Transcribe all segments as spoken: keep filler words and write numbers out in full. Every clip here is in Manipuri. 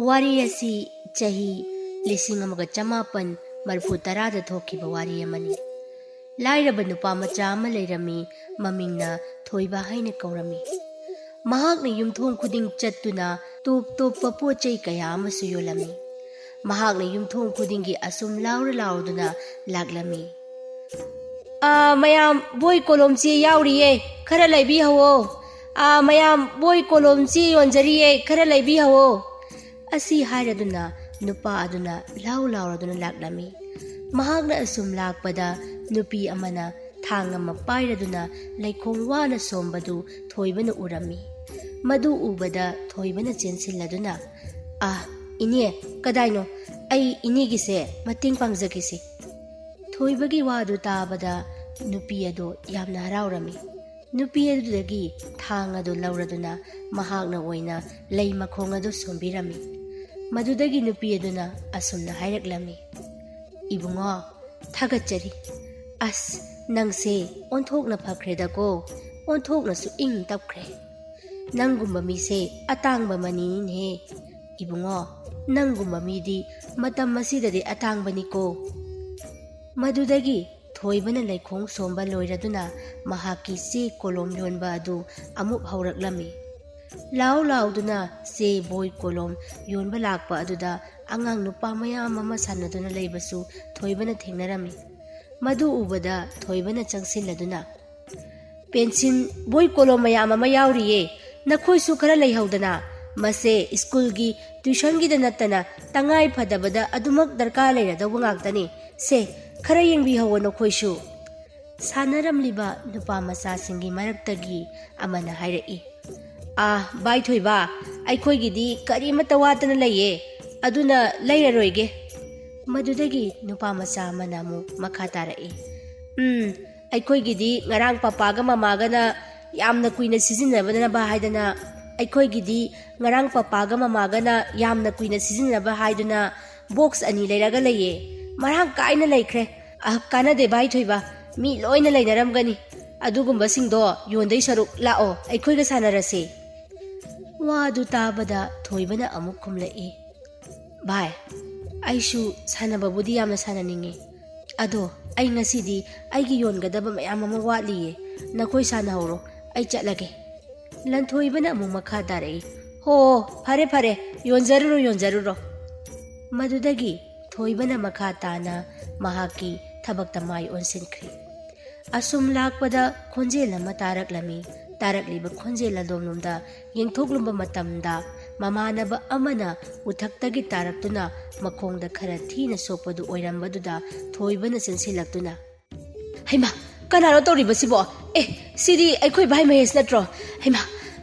ꯋꯥꯔꯤ ꯑꯁꯤ ꯆꯍꯤ ꯂꯤꯁꯤꯡ ꯑꯃꯒ ꯆꯃꯥꯄꯟ ꯃꯔꯤꯐꯨ ꯇꯔꯥꯗ ꯊꯣꯛꯈꯤꯕ ꯋꯥꯔꯤ ꯑꯃꯅꯤ꯫ ꯂꯥꯏꯔꯕ ꯅꯨꯄꯥ ꯃꯆꯥ ꯑꯃ ꯂꯩꯔꯝꯃꯤ, ꯃꯃꯤꯡꯅ ꯊꯣꯏꯕ ꯍꯥꯏꯅ ꯀꯧꯔꯝꯃꯤ꯫ ꯃꯍꯥꯛꯅ ꯌꯨꯝꯊꯣꯡ ꯈꯨꯗꯤꯡ ꯆꯠꯇꯨꯅ ꯇꯣꯞ ꯇꯣꯞꯄ ꯄꯣꯠ ꯆꯩ ꯀꯌꯥ ꯑꯃꯁꯨ ꯌꯣꯜꯂꯝꯃꯤ꯫ ꯃꯍꯥꯛꯅ ꯌꯨꯝꯊꯣꯡ ꯈꯨꯗꯤꯡꯒꯤ ꯑꯁꯨꯝ ꯂꯥꯎꯔ ꯂꯥꯎꯗꯨꯅ ꯂꯥꯛꯂꯝꯃꯤ꯫ "ꯑꯥ, ꯃꯌꯥꯝ, ꯕꯣꯏ ꯀꯣꯂꯣꯝ ꯆꯦ ꯌꯥꯎꯔꯤꯌꯦ, ꯈꯔ ꯂꯩꯕꯤꯍꯧꯋꯣ꯫ ꯑꯥ, ꯃꯌꯥꯝ, ꯕꯣꯏ ꯀꯣꯂꯣꯝ ꯆꯦ ꯌꯣꯟꯖꯔꯤꯌꯦ, ꯈꯔ ꯂꯩꯕꯤꯍꯧꯋꯣ"꯫ ꯑꯁꯤ ꯍꯥꯏꯔꯗꯨꯅ ꯅꯨꯄꯥ ꯑꯗꯨꯅ ꯂꯥꯎ ꯂꯥꯎꯔꯗꯨꯅ ꯂꯥꯛꯂꯝꯃꯤ꯫ ꯃꯍꯥꯛꯅ ꯑꯁꯨꯝ ꯂꯥꯛꯄꯗ ꯅꯨꯄꯤ ꯑꯃꯅ ꯊꯥꯡ ꯑꯃ ꯄꯥꯏꯔꯗꯨꯅ ꯂꯩꯈꯣꯝ ꯋꯥꯅ ꯁꯣꯝꯕꯗꯨ ꯊꯣꯏꯕꯅ ꯎꯔꯝꯃꯤ꯫ ꯃꯗꯨ ꯎꯕꯗ ꯊꯣꯏꯕꯅ ꯆꯦꯟꯁꯤꯜꯂꯗꯨꯅ, "ꯑꯥ, ꯏꯅꯦ, ꯀꯗꯥꯏꯅꯣ? ꯑꯩ ꯏꯅꯦꯒꯤꯁꯦ ꯃꯇꯦꯡ ꯄꯥꯡꯖꯒꯦꯁꯦ"꯫ ꯊꯣꯏꯕꯒꯤ ꯋꯥꯗꯨ ꯇꯥꯕꯗ ꯅꯨꯄꯤ ꯑꯗꯨ ꯌꯥꯝꯅ ꯍꯔꯥꯎꯔꯝꯃꯤ꯫ ꯅꯨꯄꯤ ꯑꯗꯨꯗꯒꯤ ꯊꯥꯡ ꯑꯗꯨ ꯂꯧꯔꯗꯨꯅ ꯃꯍꯥꯛꯅ ꯑꯣꯏꯅ ꯂꯩ ꯃꯈꯣꯡ ꯑꯗꯨ ꯁꯣꯝꯕꯤꯔꯝꯃꯤ꯫ ꯃꯗꯨꯗꯒꯤ ꯅꯨꯄꯤ ꯑꯗꯨꯅ ꯑꯁꯨꯝꯅ ꯍꯥꯏꯔꯛꯂꯝꯃꯤ, "ꯏꯕꯨꯡꯉꯣ, ꯊꯥꯒꯠꯆꯔꯤ꯫ ꯑꯁ, ꯅꯪꯁꯦ ꯑꯣꯟꯊꯣꯛꯅ ꯐꯈ꯭ꯔꯦꯗꯀꯣ, ꯑꯣꯟꯊꯣꯛꯅꯁꯨ ꯏꯪ ꯇꯞꯈ꯭ꯔꯦ꯫ ꯅꯪꯒꯨꯝꯕ ꯃꯤꯁꯦ ꯑꯇꯥꯡꯕ ꯃꯅꯤꯅꯤꯅꯦ꯫ ꯏꯕꯨꯡꯉꯣ, ꯅꯪꯒꯨꯝꯕ ꯃꯤꯗꯤ ꯃꯇꯝ ꯑꯁꯤꯗꯗꯤ ꯑꯇꯥꯡꯕꯅꯤꯀꯣ"꯫ ꯃꯗꯨꯗꯒꯤ ꯊꯣꯏꯕꯅ ꯂꯩꯈꯣꯡ ꯁꯣꯝꯕ ꯂꯣꯏꯔꯗꯨꯅ ꯃꯍꯥꯛꯀꯤ ꯆꯦ ꯀꯣꯂꯣꯝ ꯌꯣꯟꯕ ꯑꯗꯨ ꯑꯃꯨꯛ ꯍꯧꯔꯛꯂꯝꯃꯤ꯫ ꯂꯥꯎ ꯂꯥꯎꯗꯨꯅ ꯆꯦ ꯕꯣꯏ ꯀꯣꯂꯣꯝ ꯌꯣꯟꯕ ꯂꯥꯛꯄ ꯑꯗꯨꯗ ꯑꯉꯥꯡ ꯅꯨꯄꯥ ꯃꯌꯥꯝ ꯑꯃ ꯁꯥꯟꯅꯗꯨꯅ ꯂꯩꯕꯁꯨ ꯊꯣꯏꯕꯅ ꯊꯦꯡꯅꯔꯝꯃꯤ꯫ ꯃꯗꯨ ꯎꯕꯗ ꯊꯣꯏꯕꯅ ꯆꯪꯁꯤꯜꯂꯗꯨꯅ, "ꯄꯦꯟꯁꯤꯜ, ꯕꯣꯏ ꯀꯣꯂꯣꯝ ꯃꯌꯥꯝ ꯑꯃ ꯌꯥꯎꯔꯤꯌꯦ, ꯅꯈꯣꯏꯁꯨ ꯈꯔ ꯂꯩꯍꯧꯗꯅ꯫ ꯃꯁꯦ ꯁ꯭ꯀꯨꯜꯒꯤ ꯇ꯭ꯌꯨꯁꯟꯒꯤꯗ ꯅꯠꯇꯅ ꯇꯉꯥꯏ ꯐꯗꯕꯗ ꯑꯗꯨꯃꯛ ꯗꯔꯀꯥꯔ ꯂꯩꯔꯗꯧꯕ ꯉꯥꯛꯇꯅꯤ꯫ ꯁꯦ, ꯈꯔ ꯌꯦꯡꯕꯤꯍꯧꯋꯣ ꯅꯈꯣꯏꯁꯨ"꯫ ꯁꯥꯟꯅꯔꯝꯂꯤꯕ ꯅꯨꯄꯥ ꯃꯆꯥꯁꯤꯡꯒꯤ ꯃꯔꯛꯇꯒꯤ ꯑꯃꯅ ꯍꯥꯏꯔꯛꯏ, "ꯑꯥ, ꯚꯥꯏ ꯊꯣꯏꯕ, ꯑꯩꯈꯣꯏꯒꯤꯗꯤ ꯀꯔꯤꯃꯠꯇ ꯋꯥꯠꯇꯅ ꯂꯩꯌꯦ, ꯑꯗꯨꯅ ꯂꯩꯔꯔꯣꯏꯒꯦ"꯫ ꯃꯗꯨꯗꯒꯤ ꯅꯨꯄꯥ ꯃꯆꯥ ꯑꯃꯅ ꯑꯃꯨꯛ ꯃꯈꯥ ꯇꯥꯔꯛꯏ, "ꯎꯝ, ꯑꯩꯈꯣꯏꯒꯤꯗꯤ ꯉꯔꯥꯡ ꯄꯄꯥꯒ ꯃꯃꯥꯒꯅ ꯌꯥꯝꯅ ꯀꯨꯏꯅ ꯁꯤꯖꯤꯟꯅꯅꯕ ꯍꯥꯏꯗꯅ, ꯑꯩꯈꯣꯏꯒꯤꯗꯤ ꯉꯔꯥꯡ ꯄꯄꯥꯒ ꯃꯃꯥꯒꯅ ꯌꯥꯝꯅ ꯀꯨꯏꯅ ꯁꯤꯖꯤꯟꯅꯅꯕ ꯍꯥꯏꯗꯨꯅ ꯕꯣꯛꯁ ꯑꯅꯤ ꯂꯩꯔꯒ ꯂꯩꯌꯦ꯫ ꯃꯔꯥꯡ ꯀꯥꯏꯅ ꯂꯩꯈ꯭ꯔꯦ꯫ ꯑ, ꯀꯥꯟꯅꯗꯦ ꯚꯥꯏ ꯊꯣꯏꯕ, ꯃꯤ ꯂꯣꯏꯅ ꯂꯩꯅꯔꯝꯒꯅꯤ꯫ ꯑꯗꯨꯒꯨꯝꯕꯁꯤꯡꯗꯣ ꯌꯣꯟꯗꯣꯏ ꯁꯔꯨꯛ ꯂꯥꯛꯑꯣ, ꯑꯩꯈꯣꯏꯒ ꯁꯥꯟꯅꯔꯁꯦ"꯫ ꯋꯥꯗꯨ ꯇꯥꯕꯗ ꯊꯣꯏꯕꯅ ꯑꯃꯨꯛ ꯈꯨꯝꯂꯛꯏ, "ꯚꯥꯏ, ꯑꯩꯁꯨ ꯁꯥꯟꯅꯕꯕꯨꯗꯤ ꯌꯥꯝꯅ ꯁꯥꯟꯅꯅꯤꯡꯉꯤ, ꯑꯗꯣ ꯑꯩ ꯉꯁꯤꯗꯤ ꯑꯩꯒꯤ ꯌꯣꯟꯒꯗꯕ ꯃꯌꯥꯝ ꯑꯃ ꯋꯥꯠꯂꯤꯌꯦ, ꯅꯈꯣꯏ ꯁꯥꯟꯅꯍꯧꯔꯣ, ꯑꯩ ꯆꯠꯂꯒꯦ꯫" ꯂꯟꯊꯣꯏꯕꯅ ꯑꯃꯨꯛ ꯃꯈꯥ ꯇꯥꯔꯛꯏ, "ꯍꯣ, ꯐꯔꯦ ꯐꯔꯦ, ꯌꯣꯟꯖꯔꯨꯔꯣ ꯌꯣꯟꯖꯔꯨꯔꯣ꯫" ꯃꯗꯨꯗꯒꯤ ꯊꯣꯏꯕꯅ ꯃꯈꯥ ꯇꯥꯅ ꯃꯍꯥꯛꯀꯤ ꯊꯕꯛꯇ ꯃꯥꯏ ꯑꯣꯟꯁꯤꯟꯈ꯭ꯔꯤ꯫ ꯑꯁꯨꯝ ꯂꯥꯛꯄꯗ ꯈꯣꯟꯖꯦꯜ ꯑꯃ ꯇꯥꯔꯛꯂꯝꯃꯤ꯫ ꯇꯥꯔꯛꯂꯤꯕ ꯈꯣꯟꯖꯦꯜ ꯑꯗꯣꯝꯂꯣꯝꯗ ꯌꯦꯡꯊꯣꯛꯂꯨꯕ ꯃꯇꯝꯗ ꯃꯃꯥꯟꯅꯕ ꯑꯃꯅ ꯎꯊꯛꯇꯒꯤ ꯇꯥꯔꯛꯇꯨꯅ ꯃꯈꯣꯡꯗ ꯈꯔ ꯊꯤꯅ ꯁꯣꯛꯄꯗꯨ ꯑꯣꯏꯔꯝꯕꯗꯨꯗ ꯊꯣꯏꯕꯅ ꯆꯦꯟꯁꯤꯜꯂꯛꯇꯨꯅ, "ꯍꯩꯃꯥ, ꯀꯅꯥꯅꯣ ꯇꯧꯔꯤꯕꯁꯤꯕꯣ? ꯑꯦ, ꯁꯤꯗꯤ ꯑꯩꯈꯣꯏ ꯚꯥꯏ ꯃꯍꯦꯁ ꯅꯠꯇ꯭ꯔꯣ? ꯍꯩꯃꯥ,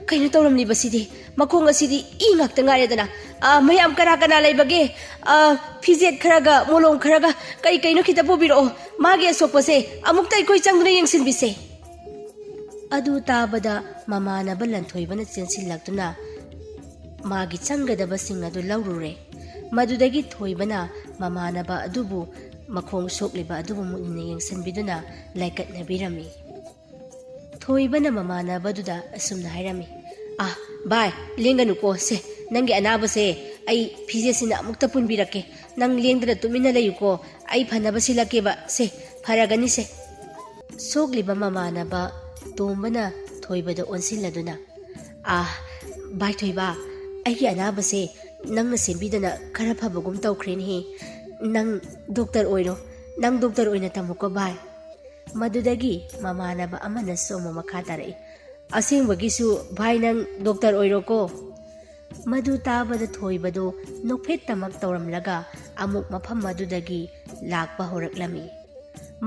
ꯀꯩꯅꯣ ꯇꯧꯔꯝꯂꯤꯕꯁꯤꯗꯤ? ꯃꯈꯣꯡ ꯑꯁꯤꯗꯤ ꯏ ꯉꯥꯛꯇ ꯉꯥꯏꯔꯦꯗꯅ꯫ ꯑ, ꯃꯌꯥꯝ ꯀꯅꯥ ꯀꯅꯥ ꯂꯩꯕꯒꯦ? ꯑ, ꯐꯤꯖꯦꯠ ꯈꯔꯒ ꯃꯣꯂꯣꯝ ꯈꯔꯒ ꯀꯩ ꯀꯩꯅꯣ ꯈꯤꯇ ꯄꯨꯕꯤꯔꯛꯑꯣ꯫ ꯃꯥꯒꯤ ꯑꯁꯣꯛꯄꯁꯦ ꯑꯃꯨꯛꯇ ꯑꯩꯈꯣꯏ ꯆꯪꯗꯨꯅ ꯌꯦꯡꯁꯤꯟꯕꯤꯁꯦ꯫" ꯑꯗꯨ ꯇꯥꯕꯗ ꯃꯃꯥꯟꯅꯕ ꯂꯟꯊꯣꯏꯕꯅ ꯆꯦꯟꯁꯤꯜꯂꯛꯇꯨꯅ ꯃꯥꯒꯤ ꯆꯪꯒꯗꯕꯁꯤꯡ ꯑꯗꯨ ꯂꯧꯔꯨꯔꯦ꯫ ꯃꯗꯨꯗꯒꯤ ꯊꯣꯏꯕꯅ ꯃꯃꯥꯟꯅꯕ ꯑꯗꯨꯕꯨ ꯃꯈꯣꯡ ꯁꯣꯛꯂꯤꯕ ꯑꯗꯨꯕꯨ ꯃꯨꯟꯅ ꯌꯦꯡꯁꯤꯟꯕꯤꯗꯨꯅ ꯂꯥꯏꯀꯠꯅꯕꯤꯔꯝꯃꯤ꯫ ꯊꯣꯏꯕꯅ ꯃꯃꯥꯟꯅꯕꯗꯨꯗ ꯑꯁꯨꯝꯅ ꯍꯥꯏꯔꯝꯃꯤ, "ꯑꯥ, ꯚꯥꯏ, ꯂꯦꯡꯒꯅꯨꯀꯣ, ꯁꯦ, ꯅꯪꯒꯤ ꯑꯅꯥꯕꯁꯦ ꯑꯩ ꯐꯤꯖꯦꯠꯁꯤꯅ ꯑꯃꯨꯛꯇ ꯄꯨꯟꯕꯤꯔꯛꯀꯦ, ꯅꯪ ꯂꯦꯡꯗꯅ ꯇꯨꯃꯤꯟꯅ ꯂꯩꯌꯨꯀꯣ, ꯑꯩ ꯐꯅꯕ ꯁꯤꯜꯂꯛꯀꯦꯕ, ꯁꯦ, ꯐꯔꯒꯅꯤꯁꯦ꯫" ꯁꯣꯛꯂꯤꯕ ꯃꯃꯥꯟꯅꯕ ꯇꯣꯝꯕꯅ ꯊꯣꯏꯕꯗ ꯑꯣꯟꯁꯤꯜꯂꯗꯨꯅ, "ꯑꯥ, ꯚꯥꯏ ꯊꯣꯏꯕ, ꯑꯩꯒꯤ ꯑꯅꯥꯕꯁꯦ ꯅꯪꯅ ꯁꯦꯝꯕꯤꯗꯅ ꯈꯔ ꯐꯕꯒꯨꯝ ꯇꯧꯈ꯭ꯔꯦꯅꯦꯍꯦ꯫ ꯅꯪ ꯗꯣꯛꯇꯔ ꯑꯣꯏꯔꯣ, ꯅꯪ ꯗꯣꯛꯇꯔ ꯑꯣꯏꯅ ꯇꯝꯃꯨꯀꯣ ꯚꯥꯏ꯫" ꯃꯗꯨꯗꯒꯤ ꯃꯃꯥꯟꯅꯕ ꯑꯃꯅꯁꯨ ꯑꯃꯨꯛ ꯃꯈꯥ ꯇꯥꯔꯛꯏ, "ꯑꯁꯦꯡꯕꯒꯤꯁꯨ ꯚꯥꯏ ꯅꯪ ꯗꯣꯛꯇꯔ ꯑꯣꯏꯔꯣꯀꯣ꯫" ꯃꯗꯨ ꯇꯥꯕꯗ ꯊꯣꯏꯕꯗꯨ ꯅꯣꯛꯐꯦꯠꯇꯃꯛ ꯇꯧꯔꯝꯂꯒ ꯑꯃꯨꯛ ꯃꯐꯝ ꯑꯗꯨꯗꯒꯤ ꯂꯥꯛꯄ ꯍꯧꯔꯛꯂꯝꯃꯤ꯫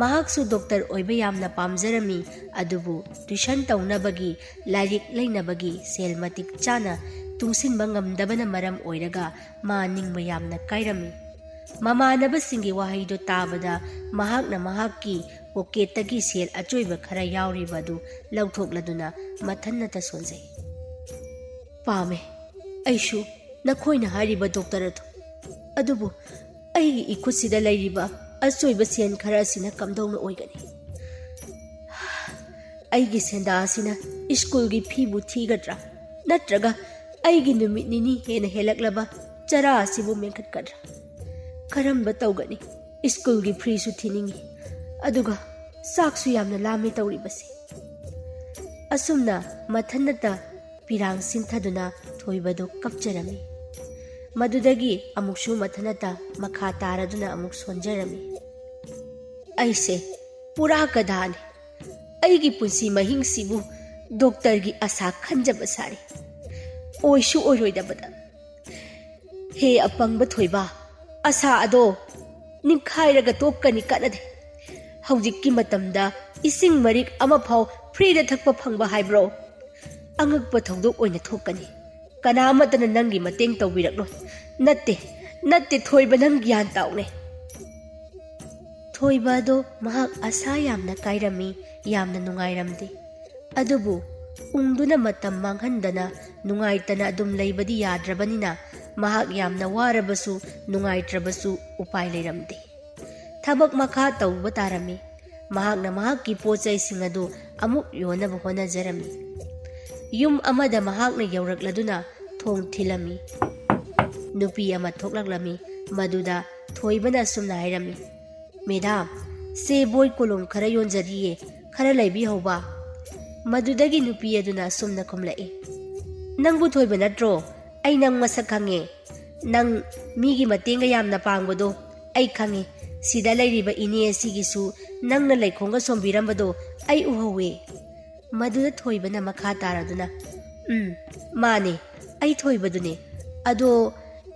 ꯃꯍꯥꯛꯁꯨ ꯗꯣꯛꯇꯔ ꯑꯣꯏꯕ ꯌꯥꯝꯅ ꯄꯥꯝꯖꯔꯝꯃꯤ, ꯑꯗꯨꯕꯨ ꯇ꯭ꯌꯨꯁꯟ ꯇꯧꯅꯕꯒꯤ, ꯂꯥꯏꯔꯤꯛ ꯂꯩꯅꯕꯒꯤ ꯁꯦꯜ ꯃꯇꯤꯛ ꯆꯥꯅ ꯇꯨꯡꯁꯤꯟꯕ ꯉꯝꯗꯕꯅ ꯃꯔꯝ ꯑꯣꯏꯔꯒ ꯃꯥ ꯅꯤꯡꯕ ꯌꯥꯝꯅ ꯀꯥꯏꯔꯝꯃꯤ꯫ ꯃꯃꯥꯟꯅꯕꯁꯤꯡꯒꯤ ꯋꯥꯍꯩꯗꯨ ꯇꯥꯕꯗ ꯃꯍꯥꯛꯅ ꯃꯍꯥꯛꯀꯤ ꯄꯣꯀꯦꯠꯇꯒꯤ ꯁꯦꯜ ꯑꯆꯣꯏꯕ ꯈꯔ ꯌꯥꯎꯔꯤꯕ ꯑꯗꯨ ꯂꯧꯊꯣꯛꯂꯗꯨꯅ ꯃꯊꯟꯅꯇ ꯁꯣꯟꯖꯩ꯫ "ꯄꯥꯝꯃꯦ ꯑꯩꯁꯨ ꯅꯈꯣꯏꯅ ꯍꯥꯏꯔꯤꯕ ꯗꯣꯛꯇꯔ ꯑꯗꯨ, ꯑꯗꯨꯕꯨ ꯑꯩꯒꯤ ꯏꯈꯨꯠꯁꯤꯗ ꯂꯩꯔꯤꯕ ꯑꯆꯣꯏꯕ ꯁꯦꯟ ꯈꯔ ꯑꯁꯤꯅ ꯀꯝꯗꯧꯅ ꯑꯣꯏꯒꯅꯤ? ꯑꯩꯒꯤ ꯁꯦꯟꯗꯥ ꯑꯁꯤꯅ ꯁ꯭ꯀꯨꯜꯒꯤ ꯐꯤꯕꯨ ꯊꯤꯒꯗ꯭ꯔꯥ? ꯅꯠꯇ꯭ꯔꯒ ꯑꯩꯒꯤ ꯅꯨꯃꯤꯠ ꯅꯤꯅꯤ ꯍꯦꯟꯅ ꯍꯦꯜꯂꯛꯂꯕ ꯆꯔꯥ ꯑꯁꯤꯕꯨ ꯃꯦꯟꯈꯠꯀꯗ꯭ꯔꯥ? ꯀꯔꯝꯕ ꯇꯧꯒꯅꯤ? ꯁ꯭ꯀꯨꯜꯒꯤ ꯐꯤꯁꯨ ꯊꯤꯅꯤꯡꯉꯤ, ꯑꯗꯨꯒ ꯆꯥꯛꯁꯨ ꯌꯥꯝꯅ ꯂꯥꯝꯃꯦ ꯇꯧꯔꯤꯕꯁꯦ꯫ ꯑꯁꯨꯝꯅ ꯃꯊꯟꯅꯇ ꯄꯤꯔꯥꯡ ꯁꯤꯟꯊꯗꯨꯅ ꯊꯣꯏꯕꯗꯨ ꯀꯞꯆꯔꯝꯃꯤ꯫ ꯃꯗꯨꯗꯒꯤ ꯑꯃꯨꯛꯁꯨ ꯃꯊꯟꯅꯇ ꯃꯈꯥ ꯇꯥꯔꯗꯨꯅ ꯑꯃꯨꯛ ꯁꯣꯟꯖꯔꯝꯃꯤ꯫ ꯑꯩꯁꯦ ꯄꯨꯔꯥ ꯒꯙꯥꯅꯤ꯫ ꯑꯩꯒꯤ ꯄꯨꯟꯁꯤ ꯃꯍꯤꯡꯁꯤꯕꯨ ꯗꯣꯛꯇꯔꯒꯤ ꯑꯁꯥ ꯈꯟꯖꯕ ꯁꯥꯔꯤ꯫ ꯑꯣꯏꯁꯨ ꯑꯣꯏꯔꯣꯏꯗꯕꯗ꯫ ꯍꯦ ꯑꯄꯪꯕ ꯊꯣꯏꯕ, ꯑꯁꯥ ꯑꯗꯣ ꯅꯤꯡꯈꯥꯏꯔꯒ ꯇꯣꯛꯀꯅꯤ ꯀꯥꯟꯅꯗꯦ꯫ ꯍꯧꯖꯤꯛꯀꯤ ꯃꯇꯝꯗ ꯏꯁꯤꯡ ꯃꯔꯤꯛ ꯑꯃꯐꯥꯎ ꯐ꯭ꯔꯤꯗ ꯊꯛꯄ ꯐꯪꯕ ꯍꯥꯏꯕ꯭ꯔꯣ? ꯑꯉꯛꯄ ꯊꯧꯗꯣꯛ ꯑꯣꯏꯅ ꯊꯣꯛꯀꯅꯤ꯫ ꯀꯅꯥ ꯑꯃꯠꯇꯅ ꯅꯪꯒꯤ ꯃꯇꯦꯡ ꯇꯧꯕꯤꯔꯛꯂꯣꯏ꯫ ꯅꯠꯇꯦ, ꯅꯠꯇꯦ ꯊꯣꯏꯕ, ꯅꯪ ꯒ꯭ꯌꯥꯟ ꯇꯥꯎꯅꯦ꯫ ꯊꯣꯏꯕ ꯑꯗꯣ ꯃꯍꯥꯛ ꯑꯁꯥ ꯌꯥꯝꯅ ꯀꯥꯏꯔꯝꯃꯤ, ꯌꯥꯝꯅ ꯅꯨꯡꯉꯥꯏꯔꯝꯗꯦ꯫ ꯑꯗꯨꯕꯨ ꯎꯪꯗꯨꯅ ꯃꯇꯝ ꯃꯥꯡꯍꯟꯗꯅ ꯅꯨꯡꯉꯥꯏꯇꯅ ꯑꯗꯨꯝ ꯂꯩꯕꯗꯤ ꯌꯥꯗ꯭ꯔꯕꯅꯤꯅ ꯃꯍꯥꯛ ꯌꯥꯝꯅ ꯋꯥꯔꯕꯁꯨ ꯅꯨꯡꯉꯥꯏꯇ꯭ꯔꯕꯁꯨ ꯎꯄꯥꯏ ꯂꯩꯔꯝꯗꯦ꯫ ꯊꯕꯛ ꯃꯈꯥ ꯇꯧꯕ ꯇꯥꯔꯝꯃꯤ꯫ ꯃꯍꯥꯛꯅ ꯃꯍꯥꯛꯀꯤ ꯄꯣꯠ ꯆꯩꯁꯤꯡ ꯑꯗꯨ ꯑꯃꯨꯛ ꯌꯣꯟꯅꯕ ꯍꯣꯠꯅꯖꯔꯝꯃꯤ꯫ ꯌꯨꯝ ꯑꯃꯗ ꯃꯍꯥꯛꯅ ꯌꯧꯔꯛꯂꯗꯨꯅ ꯊꯣꯡ ꯊꯤꯜꯂꯝꯃꯤ꯫ ꯅꯨꯄꯤ ꯑꯃ ꯊꯣꯛꯂꯛꯂꯝꯃꯤ꯫ ꯃꯗꯨꯗ ꯊꯣꯏꯕꯅ ꯑꯁꯨꯝꯅ ꯍꯥꯏꯔꯝꯃꯤ, "ꯃꯦꯗꯥꯝ, ꯆꯦ ꯕꯣꯏ ꯀꯣꯂꯣꯝ ꯈꯔ ꯌꯣꯟꯖꯔꯤꯌꯦ, ꯈꯔ ꯂꯩꯕꯤꯍꯧꯕ?" ꯃꯗꯨꯗꯒꯤ ꯅꯨꯄꯤ ꯑꯗꯨꯅ ꯑꯁꯨꯝꯅ ꯈꯨꯝꯂꯛꯏ, "ꯅꯪꯕꯨ ꯊꯣꯏꯕ ꯅꯠꯇ꯭ꯔꯣ? ꯑꯩ ꯅꯪ ꯃꯁꯛ ꯈꯪꯉꯦ꯫ ꯅꯪ ꯃꯤꯒꯤ ꯃꯇꯦꯡꯒ ꯌꯥꯝꯅ ꯄꯥꯡꯕꯗꯣ ꯑꯩ ꯈꯪꯉꯦ꯫ ꯁꯤꯗ ꯂꯩꯔꯤꯕ ꯏꯅꯦ ꯑꯁꯤꯒꯤꯁꯨ ꯅꯪꯅ ꯂꯩꯈꯣꯝꯒ ꯁꯣꯝꯕꯤꯔꯝꯕꯗꯣ ꯑꯩ ꯎꯍꯧꯋꯦ꯫" ꯃꯗꯨꯗ ꯊꯣꯏꯕꯅ ꯃꯈꯥ ꯇꯥꯔꯗꯨꯅ, "ꯎꯝ, ꯃꯥꯅꯦ, ꯑꯩ ꯊꯣꯏꯕꯗꯨꯅꯦ꯫ ꯑꯗꯣ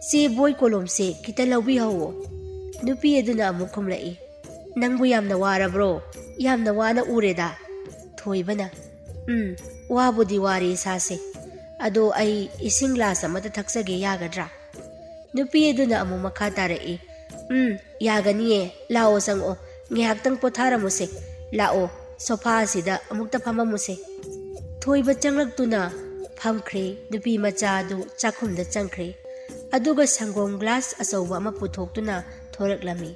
ꯆꯦ ꯕꯣꯏ ꯀꯣꯂꯣꯝꯁꯦ ꯈꯤꯇ ꯂꯧꯕꯤꯍꯧꯋꯣ꯫" ꯅꯨꯄꯤ ꯑꯗꯨꯅ ꯑꯃꯨꯛ ꯈꯨꯝꯂꯛꯏ, "ꯅꯪꯕꯨ ꯌꯥꯝꯅ ꯋꯥꯔꯕ꯭ꯔꯣ? ꯌꯥꯝꯅ ꯋꯥꯅ ꯎꯔꯦꯗ꯫" ꯊꯣꯏꯕꯅ, "ꯎꯝ, ꯋꯥꯕꯨꯗꯤ ꯋꯥꯔꯦ ꯏꯁꯥꯁꯦ꯫ ꯑꯗꯣ ꯑꯩ ꯏꯁꯤꯡ ꯒ꯭ꯂꯥꯁ ꯑꯃꯇ ꯊꯛꯆꯒꯦ, ꯌꯥꯒꯗ꯭ꯔꯥ?" ꯅꯨꯄꯤ ꯑꯗꯨꯅ ꯑꯃꯨꯛ ꯃꯈꯥ ꯇꯥꯔꯛꯏ, "ꯎꯝ, ꯌꯥꯒꯅꯤꯌꯦ, ꯂꯥꯛꯑꯣ ꯆꯪꯉꯛꯑꯣ, ꯉꯥꯏꯍꯥꯛꯇꯪ ꯄꯣꯊꯥꯔꯝꯃꯨꯁꯦ꯫ ꯂꯥꯛꯑꯣ, ꯁꯣꯐꯥ ꯑꯁꯤꯗ ꯑꯃꯨꯛꯇ ꯐꯝꯃꯝꯃꯨꯁꯦ꯫" ꯊꯣꯏꯕ ꯆꯪꯂꯛꯇꯨꯅ ꯐꯝꯈ꯭ꯔꯦ꯫ ꯅꯨꯄꯤ ꯃꯆꯥ ꯑꯗꯨ ꯆꯥꯛꯈꯨꯝꯗ ꯆꯪꯈ꯭ꯔꯦ꯫ ꯑꯗꯨꯒ ꯁꯪꯒꯣꯝ ꯒ꯭ꯂꯥꯁ ꯑꯆꯧꯕ ꯑꯃ ꯄꯨꯊꯣꯛꯇꯨꯅ ꯊꯣꯔꯛꯂꯝꯃꯤ꯫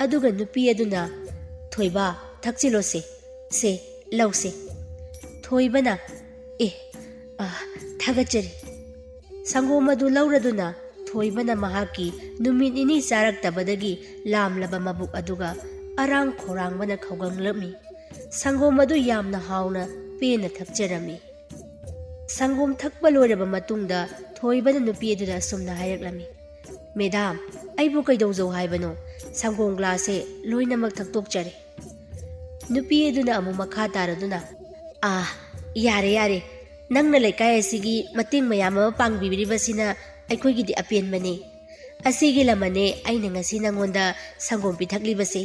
ꯑꯗꯨꯒ ꯅꯨꯄꯤ ꯑꯗꯨꯅ, "ꯊꯣꯏꯕ, ꯊꯛꯆꯤꯜꯂꯣꯁꯦ, ꯁꯦ, ꯂꯧꯁꯦ꯫" ꯊꯣꯏꯕꯅ, "ꯑꯦ, ꯑ, ꯊꯥꯒꯠꯆꯔꯤ꯫ ꯁꯪꯒꯣꯝ ꯑꯗꯨ ꯂꯧꯔꯗꯨꯅ ꯊꯣꯏꯕꯅ ꯃꯍꯥꯛꯀꯤ ꯅꯨꯃꯤꯠ ꯅꯤꯅꯤ ꯆꯥꯔꯛꯇꯕꯗꯒꯤ ꯂꯥꯝꯂꯕ ꯃꯕꯨꯛ ꯑꯗꯨꯒ ꯑꯔꯥꯡ ꯈꯧꯔꯥꯡꯕꯅ ꯈꯧꯒꯪꯂꯝꯃꯤ꯫ ꯁꯪꯒꯣꯝ ꯑꯗꯨ ꯌꯥꯝꯅ ꯍꯥꯎꯅ ꯄꯦꯟꯅ ꯊꯛꯆꯔꯝꯃꯤ꯫ ꯁꯪꯒꯣꯝ ꯊꯛꯄ ꯂꯣꯏꯔꯕ ꯃꯇꯨꯡꯗ ꯊꯣꯏꯕꯅ ꯅꯨꯄꯤ ꯑꯗꯨꯗ ꯑꯁꯨꯝꯅ ꯍꯥꯏꯔꯛꯂꯝꯃꯤ, "ꯃꯦꯗꯥꯝ, ꯑꯩꯕꯨ ꯀꯩꯗꯧꯖꯧ ꯍꯥꯏꯕꯅꯣ? ꯁꯪꯒꯣꯝ ꯒ꯭ꯂꯥꯁꯁꯦ ꯂꯣꯏꯅꯃꯛ ꯊꯛꯇꯣꯛꯆꯔꯦ꯫" ꯅꯨꯄꯤ ꯑꯗꯨꯅ ꯑꯃꯨꯛ ꯃꯈꯥ ꯇꯥꯔꯗꯨꯅ, "ꯑꯥ, ꯌꯥꯔꯦ, ꯌꯥꯔꯦ, ꯅꯪꯅ ꯂꯩꯀꯥꯏ ꯑꯁꯤꯒꯤ ꯃꯇꯦꯡ ꯃꯌꯥꯝ ꯑꯃ ꯄꯥꯡꯕꯤꯔꯤꯕꯁꯤꯅ ꯑꯩꯈꯣꯏꯒꯤꯗꯤ ꯑꯄꯦꯟꯕꯅꯤ꯫ ꯑꯁꯤꯒꯤ ꯂꯃꯟꯅꯦ ꯑꯩꯅ ꯉꯁꯤ ꯅꯪꯉꯣꯟꯗ ꯁꯪꯒꯣꯝ ꯄꯤꯊꯛꯂꯤꯕꯁꯦ꯫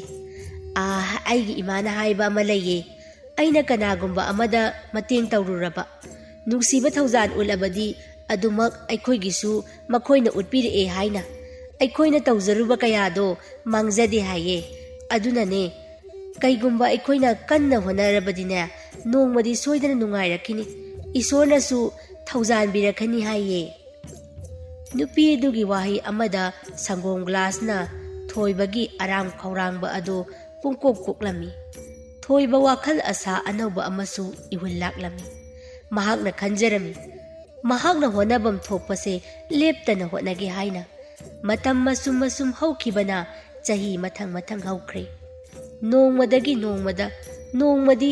ꯑꯥ, ꯑꯩꯒꯤ ꯏꯃꯥꯅ ꯍꯥꯏꯕ ꯑꯃ ꯂꯩꯌꯦ, ꯑꯩꯅ ꯀꯅꯥꯒꯨꯝꯕ ꯑꯃꯗ ꯃꯇꯦꯡ ꯇꯧꯔꯨꯔꯕ, ꯅꯨꯡꯁꯤꯕ ꯊꯧꯖꯥꯜ ꯎꯠꯂꯕꯗꯤ ꯑꯗꯨꯃꯛ ꯑꯩꯈꯣꯏꯒꯤꯁꯨ ꯃꯈꯣꯏꯅ ꯎꯠꯄꯤꯔꯛꯑꯦ ꯍꯥꯏꯅ꯫ ꯑꯩꯈꯣꯏꯅ ꯇꯧꯖꯔꯨꯕ ꯀꯌꯥꯗꯣ ꯃꯥꯡꯖꯗꯦ ꯍꯥꯏꯌꯦ꯫ ꯑꯗꯨꯅꯅꯦ, ꯀꯩꯒꯨꯝꯕ ꯑꯩꯈꯣꯏꯅ ꯀꯟꯅ ꯍꯣꯠꯅꯔꯕꯗꯤꯅꯦ, ꯅꯣꯡꯃꯗꯤ ꯁꯣꯏꯗꯅ ꯅꯨꯡꯉꯥꯏꯔꯛꯈꯤꯅꯤ, ꯏꯁꯣꯔꯅꯁꯨ ꯊꯧꯖꯥꯟꯕꯤꯔꯛꯀꯅꯤ ꯍꯥꯏꯌꯦ꯫" ꯅꯨꯄꯤ ꯑꯗꯨꯒꯤ ꯋꯥꯍꯩ ꯑꯃꯗ ꯁꯪꯒꯣꯝ ꯒ꯭ꯂꯥꯁꯅ ꯊꯣꯏꯕꯒꯤ ꯑꯔꯥꯝ ꯈꯧꯔꯥꯡꯕ ꯑꯗꯨ ꯄꯨꯡꯀꯣꯛ ꯀꯣꯛꯂꯝꯃꯤ꯫ ꯊꯣꯏꯕ ꯋꯥꯈꯜ ꯑꯁꯥ ꯑꯅꯧꯕ ꯑꯃꯁꯨ ꯏꯍꯨꯜ ꯂꯥꯛꯂꯝꯃꯤ꯫ ꯃꯍꯥꯛꯅ ꯈꯟꯖꯔꯝꯃꯤ, ꯃꯍꯥꯛꯅ ꯍꯣꯠꯅꯐꯝ ꯊꯣꯛꯄꯁꯦ ꯂꯦꯞꯇꯅ ꯍꯣꯠꯅꯒꯦ ꯍꯥꯏꯅ꯫ ꯃꯇꯝ ꯃꯁꯨꯝ ꯃꯁꯨꯝ ꯍꯧꯈꯤꯕꯅ ꯆꯍꯤ ꯃꯊꯪ ꯃꯊꯪ ꯍꯧꯈ꯭ꯔꯦ꯫ ꯅꯣꯡꯃꯗꯒꯤ ꯅꯣꯡꯃꯗ, ꯅꯣꯡꯃꯗꯤ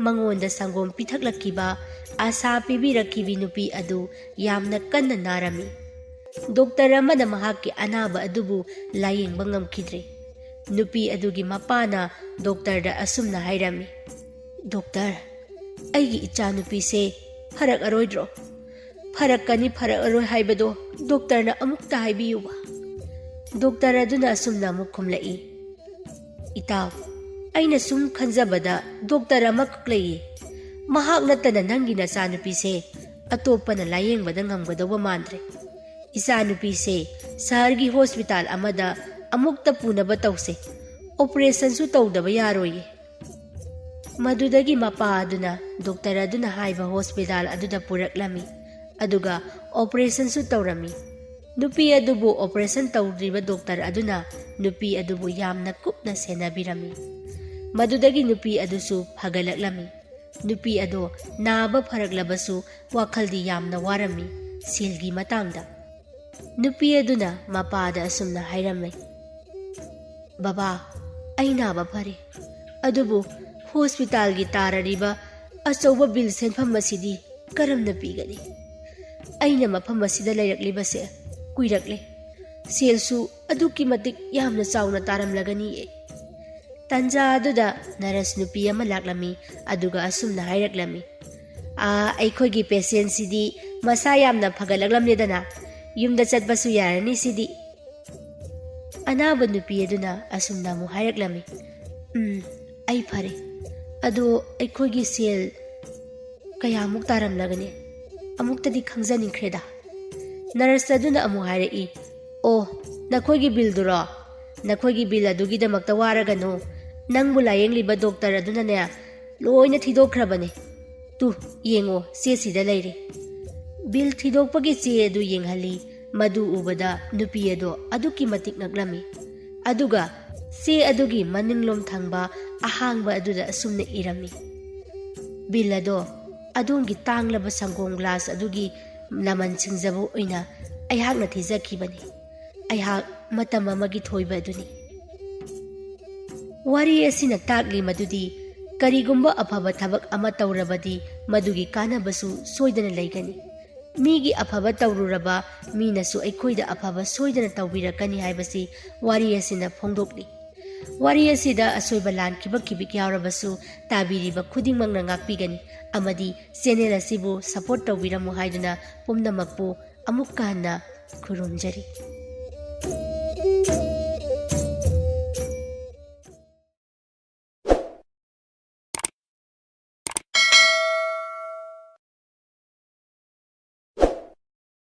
ꯃꯉꯣꯟꯗ ꯁꯪꯒꯣꯝ ꯄꯤꯊꯛꯂꯛꯈꯤꯕ, ꯑꯥꯁꯥ ꯄꯤꯕꯤꯔꯛꯈꯤꯕꯤ ꯅꯨꯄꯤ ꯑꯗꯨ ꯌꯥꯝꯅ ꯀꯟꯅ ꯅꯥꯔꯝꯃꯤ꯫ ꯗꯣꯛꯇꯔ ꯑꯃꯅ ꯃꯍꯥꯛꯀꯤ ꯑꯅꯥꯕ ꯑꯗꯨꯕꯨ ꯂꯥꯌꯦꯡꯕ ꯉꯝꯈꯤꯗ꯭ꯔꯦ꯫ ꯅꯨꯄꯤ ꯑꯗꯨꯒꯤ ꯃꯄꯥꯅ ꯗꯣꯛꯇꯔꯗ ꯑꯁꯨꯝꯅ ꯍꯥꯏꯔꯝꯃꯤ, "ꯗꯣꯛꯇꯔ, ꯑꯩꯒꯤ ꯏꯆꯥꯅꯨꯄꯤꯁꯦ ꯐꯔꯛꯑꯔꯣꯏꯗ꯭ꯔꯣ? ꯐꯔꯛꯀꯅꯤ, ꯐꯔꯛꯑꯔꯣꯏ ꯍꯥꯏꯕꯗꯣ ꯗꯣꯛꯇꯔꯅ ꯑꯃꯨꯛꯇ ꯍꯥꯏꯕꯤꯌꯨꯕ꯫" ꯗꯣꯛꯇꯔ ꯑꯗꯨꯅ ꯑꯁꯨꯝꯅ ꯑꯃꯨꯛ ꯈꯨꯝꯂꯛꯏ, "ꯏꯇꯥꯎ, ꯑꯩꯅ ꯁꯨꯝ ꯈꯟꯖꯕꯗ ꯗꯣꯛꯇꯔ ꯑꯃꯈꯛ ꯂꯩꯌꯦ꯫ ꯃꯍꯥꯛ ꯅꯠꯇꯅ ꯅꯪꯒꯤ ꯅꯆꯥꯅꯨꯄꯤꯁꯦ ꯑꯇꯣꯞꯄꯅ ꯂꯥꯌꯦꯡꯕꯗ ꯉꯝꯒꯗꯧꯕ ꯃꯥꯟꯗ꯭ꯔꯦ꯫ ꯏꯆꯥꯅꯨꯄꯤꯁꯦ ꯁꯍꯔꯒꯤ ꯍꯣꯁꯄꯤꯇꯥꯜ ꯑꯃꯗ ꯑꯃꯨꯛꯇ ꯄꯨꯅꯕ ꯇꯧꯁꯦ꯫ ꯑꯣꯄꯔꯦꯁꯟꯁꯨ ꯇꯧꯗꯕ ꯌꯥꯔꯣꯏꯌꯦ꯫" ꯃꯗꯨꯗꯒꯤ ꯃꯄꯥ ꯑꯗꯨꯅ ꯗꯣꯛꯇꯔ ꯑꯗꯨꯅ ꯍꯥꯏꯕ ꯍꯣꯁꯄꯤꯇꯥꯜ ꯑꯗꯨꯗ ꯄꯨꯔꯛꯂꯝꯃꯤ, ꯑꯗꯨꯒ ꯑꯣꯄꯔꯦꯁꯟꯁꯨ ꯇꯧꯔꯝꯃꯤ꯫ ꯅꯨꯄꯤ ꯑꯗꯨꯕꯨ ꯑꯣꯄꯔꯦꯁꯟ ꯇꯧꯗ꯭ꯔꯤꯕ ꯗꯣꯛꯇꯔ ꯑꯗꯨꯅ ꯅꯨꯄꯤ ꯑꯗꯨꯕꯨ ꯌꯥꯝꯅ ꯀꯨꯞꯅ ꯁꯦꯟꯅꯕꯤꯔꯝꯃꯤ꯫ ꯃꯗꯨꯗꯒꯤ ꯅꯨꯄꯤ ꯑꯗꯨꯁꯨ ꯐꯒꯠꯂꯛꯂꯝꯃꯤ꯫ ꯅꯨꯄꯤ ꯑꯗꯣ ꯅꯥꯕ ꯐꯔꯛꯂꯕꯁꯨ ꯋꯥꯈꯜꯗꯤ ꯌꯥꯝꯅ ꯋꯥꯔꯝꯃꯤ꯫ ꯁꯦꯜꯒꯤ ꯃꯇꯥꯡꯗ꯫ ꯅꯨꯄꯤ ꯑꯗꯨꯅ ꯃꯄꯥꯗ ꯑꯁꯨꯝꯅ ꯍꯥꯏꯔꯝꯃꯤ, "ꯕꯕꯥ, ꯑꯩ ꯅꯥꯕ ꯐꯔꯦ, ꯑꯗꯨꯕꯨ ꯍꯣꯁꯄꯤꯇꯥꯜꯒꯤ ꯇꯥꯔꯔꯤꯕ ꯑꯆꯧꯕ ꯕꯤꯜ ꯁꯦꯟꯐꯝ ꯑꯁꯤꯗꯤ ꯀꯔꯝꯅ ꯄꯤꯒꯅꯤ? ꯑꯩꯅ ꯃꯐꯝ ꯑꯁꯤꯗ ꯂꯩꯔꯛꯂꯤꯕꯁꯦ ꯀꯨꯏꯔꯛꯂꯦ꯫ ꯁꯦꯜꯁꯨ ꯑꯗꯨꯛꯀꯤ ꯃꯇꯤꯛ ꯌꯥꯝꯅ ꯆꯥꯎꯅ ꯇꯥꯔꯝꯂꯒꯅꯤꯌꯦ"꯫ ꯇꯟꯖꯥ ꯑꯗꯨꯗ ꯅꯔꯁ ꯅꯨꯄꯤ ꯑꯃ ꯂꯥꯛꯂꯝꯃꯤ, ꯑꯗꯨꯒ ꯑꯁꯨꯝꯅ ꯍꯥꯏꯔꯛꯂꯝꯃꯤ, "ꯑꯥ, ꯑꯩꯈꯣꯏꯒꯤ ꯄꯦꯁꯦꯟꯁꯤꯗꯤ ꯃꯁꯥ ꯌꯥꯝꯅ ꯐꯒꯠꯂꯛꯂꯝꯂꯦꯗꯅ, ꯌꯨꯝꯗ ꯆꯠꯄꯁꯨ ꯌꯥꯔꯅꯤ ꯁꯤꯗꯤ"꯫ ꯑꯅꯥꯕ ꯅꯨꯄꯤ ꯑꯗꯨꯅ ꯑꯁꯨꯝꯅ ꯑꯃꯨꯛ ꯍꯥꯏꯔꯛꯂꯝꯃꯤ, "ꯎꯝ, ꯑꯩ ꯐꯔꯦ꯫ ꯑꯗꯣ ꯑꯩꯈꯣꯏꯒꯤ ꯁꯦꯜ ꯀꯌꯥꯃꯨꯛ ꯇꯥꯔꯝꯂꯒꯅꯤ? ꯑꯃꯨꯛꯇꯗꯤ ꯈꯪꯖꯅꯤꯡꯈ꯭ꯔꯦꯗ"꯫ ꯅꯔꯁ ꯑꯗꯨꯅ ꯑꯃꯨꯛ ꯍꯥꯏꯔꯛꯏ, "ꯑꯣ, ꯅꯈꯣꯏꯒꯤ ꯕꯤꯜꯗꯨꯔꯣ? ꯅꯈꯣꯏꯒꯤ ꯕꯤꯜ ꯑꯗꯨꯒꯤꯗꯃꯛꯇ ꯋꯥꯔꯒꯅꯨ꯫ ꯅꯪꯕꯨ ꯂꯥꯌꯦꯡꯂꯤꯕ ꯗꯣꯛꯇꯔ ꯑꯗꯨꯅꯅꯦ, ꯂꯣꯏꯅ ꯊꯤꯗꯣꯛꯈ꯭ꯔꯕꯅꯦ꯫ ꯇꯨ, ꯌꯦꯡꯉꯣ, ꯆꯦꯁꯤꯗ ꯂꯩꯔꯦ"꯫ ꯕꯤꯜ ꯊꯤꯗꯣꯛꯄꯒꯤ ꯆꯦ ꯑꯗꯨ ꯌꯦꯡꯍꯜꯂꯤ꯫ ꯃꯗꯨ ꯎꯕꯗ ꯅꯨꯄꯤ ꯑꯗꯣ ꯑꯗꯨꯛꯀꯤ ꯃꯇꯤꯛ ꯉꯛꯂꯝꯃꯤ꯫ ꯑꯗꯨꯒ ꯆꯦ ꯑꯗꯨꯒꯤ ꯃꯅꯤꯡꯂꯣꯝ ꯊꯪꯕ ꯑꯍꯥꯡꯕ ꯑꯗꯨꯗ ꯑꯁꯨꯝꯅ ꯏꯔꯝꯃꯤ, "ꯕꯤꯜ ꯑꯗꯣ ꯑꯗꯣꯝꯒꯤ ꯇꯥꯡꯂꯕ ꯁꯪꯒꯣꯝ ꯒ꯭ꯂꯥꯁ ꯑꯗꯨꯒꯤ ꯂꯃꯟ ꯁꯤꯡꯖꯕ ꯑꯣꯏꯅ ꯑꯩꯍꯥꯛꯅ ꯊꯤꯖꯈꯤꯕꯅꯤ꯫ ꯑꯩꯍꯥꯛ ꯃꯇꯝ ꯑꯃꯒꯤ ꯊꯣꯏꯕ ꯑꯗꯨꯅꯤ"꯫ ꯋꯥꯔꯤ ꯑꯁꯤꯅ ꯇꯥꯛꯂꯤ ꯃꯗꯨꯗꯤ ꯀꯔꯤꯒꯨꯝꯕ ꯑꯐꯕ ꯊꯕꯛ ꯑꯃ ꯇꯧꯔꯕꯗꯤ ꯃꯗꯨꯒꯤ ꯀꯥꯟꯅꯕꯁꯨ ꯁꯣꯏꯗꯅ ꯂꯩꯒꯅꯤ꯫ ꯃꯤꯒꯤ ꯑꯐꯕ ꯇꯧꯔꯨꯔꯕ ꯃꯤꯅꯁꯨ ꯑꯩꯈꯣꯏꯗ ꯑꯐꯕ ꯁꯣꯏꯗꯅ ꯇꯧꯕꯤꯔꯛꯀꯅꯤ ꯍꯥꯏꯕꯁꯤ ꯋꯥꯔꯤ ꯑꯁꯤꯅ ꯐꯣꯡꯗꯣꯛꯂꯤ꯫ ꯋꯥꯔꯤ ꯑꯁꯤꯗ ꯑꯁꯣꯏꯕ ꯂꯥꯟꯈꯤꯕ ꯈꯤꯕꯤꯛ ꯌꯥꯎꯔꯕꯁꯨ ꯇꯥꯕꯤꯔꯤꯕ ꯈꯨꯗꯤꯡꯃꯛꯅ ꯉꯥꯛꯄꯤꯒꯅꯤ ꯑꯃꯗꯤ ꯆꯦꯅꯦꯜ ꯑꯁꯤꯕꯨ ꯁꯄꯣꯔꯠ ꯇꯧꯕꯤꯔꯝꯃꯨ ꯍꯥꯏꯗꯨꯅ ꯄꯨꯝꯅꯃꯛꯄꯨ ꯑꯃꯨꯛꯀ ꯍꯟꯅ ꯈꯨꯔꯨꯝꯖꯔꯤ꯫